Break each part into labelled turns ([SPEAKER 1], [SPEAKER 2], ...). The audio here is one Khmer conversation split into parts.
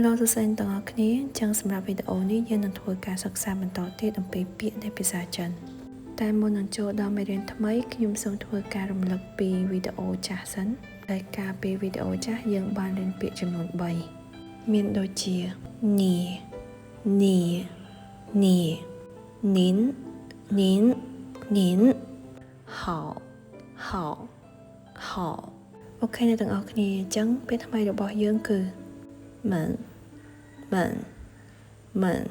[SPEAKER 1] Hello សួស្តីអ្នកទាំងអស់គ្នាអញ្ចឹងសម្រាប់វីដេអូនេះយើងនឹងធ្វើការសិក្សាបន្តទៀតអំពីពាក្យនៃភាសាចិនតែមុននឹងចូលដល់មេរៀនថ្មីខ្ញុំសូមធ្វើការរំលឹកពីវីដេអូចាស់សិនដែលកាលពីវីដេអូចាស់យើងបានរៀនពាក្យចំនួន3មានដូចជា你你你您您您好好好 OK អ្នកទាំងអស់គ្នាអញ្ចឹងពាក្យថ្មីរបស់យើងគឺ 们们们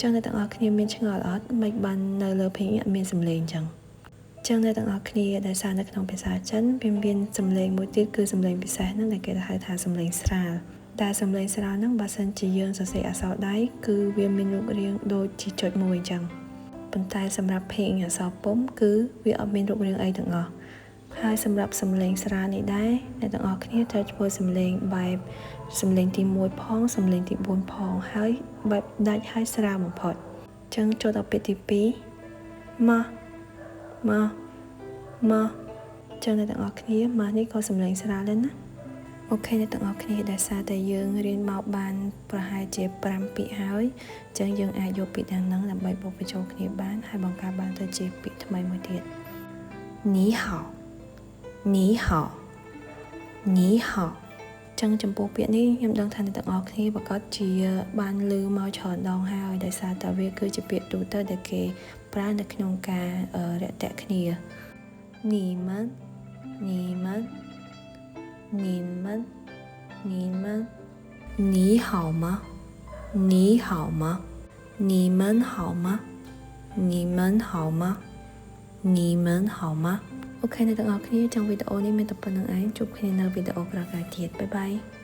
[SPEAKER 1] ចឹងអ្នកទាំងអស់គ្នាមានឆ្ងល់អត់មិនបាននៅលើភេងអត់មានសំឡេងចឹងចឹងអ្នកទាំងអស់គ្នាដែលសារនៅក្នុងភាសាចិនវាមានសំឡេងមួយទៀតគឺសំឡេងពិសេសហ្នឹងដែលគេហៅថាសំឡេងស្រាលតែសំឡេងស្រាលហ្នឹងបើសិនជាយើងសរសេរអក្សរដៃគឺវាមានរូបរាងដូចជាចុចមួយចឹងប៉ុន្តែសម្រាប់ភេងអក្សរពុំគឺវាអត់មានរូបរាងអីទាំងអស់ហើយសម្រាប់សំឡេងស្រាលនេះដែរអ្នកទាំងអស់គ្នាត្រូវធ្វើសំឡេងបែបសំឡេងទី1ផងសំឡេងទី4ផងហើយបែបដាច់ហើយស្រាលបំផុតអញ្ចឹងចូលដល់ពាក្យទី2ម៉ាម៉ាម៉ាចឹងអ្នកទាំងអស់គ្នាម៉ានេះក៏សំឡេងស្រាលដែរណា OK អ្នកទាំងអស់គ្នាដោយសារតែយើងរៀនមកបានប្រហែលជា5ពាក្យហើយអញ្ចឹងយើងអាចយកពាក្យទាំងហ្នឹងដើម្បីបូកបញ្ចូលគ្នាបានហើយបង្កើតបានទៅជាពាក្យថ្មីមួយទៀត你好你好你好ចឹងចំពោះពាក្យនេះខ្ញុំដឹងថាអ្នកទាំងអស់គ្នាប្រាកដជាបានឮមកច្រើនដងហើយដោយសារតែវាគឺជាពាក្យទូទៅដែលគេប្រើនៅក្នុងការរាក់ទាក់គ្នា你们你们你们你们你好吗你好吗你们好吗你们好吗你们好吗 OK អ្នកទាំងអស់គ្នាចង់វីដេអូនេះមានតែប៉ុណ្ណឹងឯងជួបគ្នានៅវីដេអូក្រោយៗទៀត bye bye.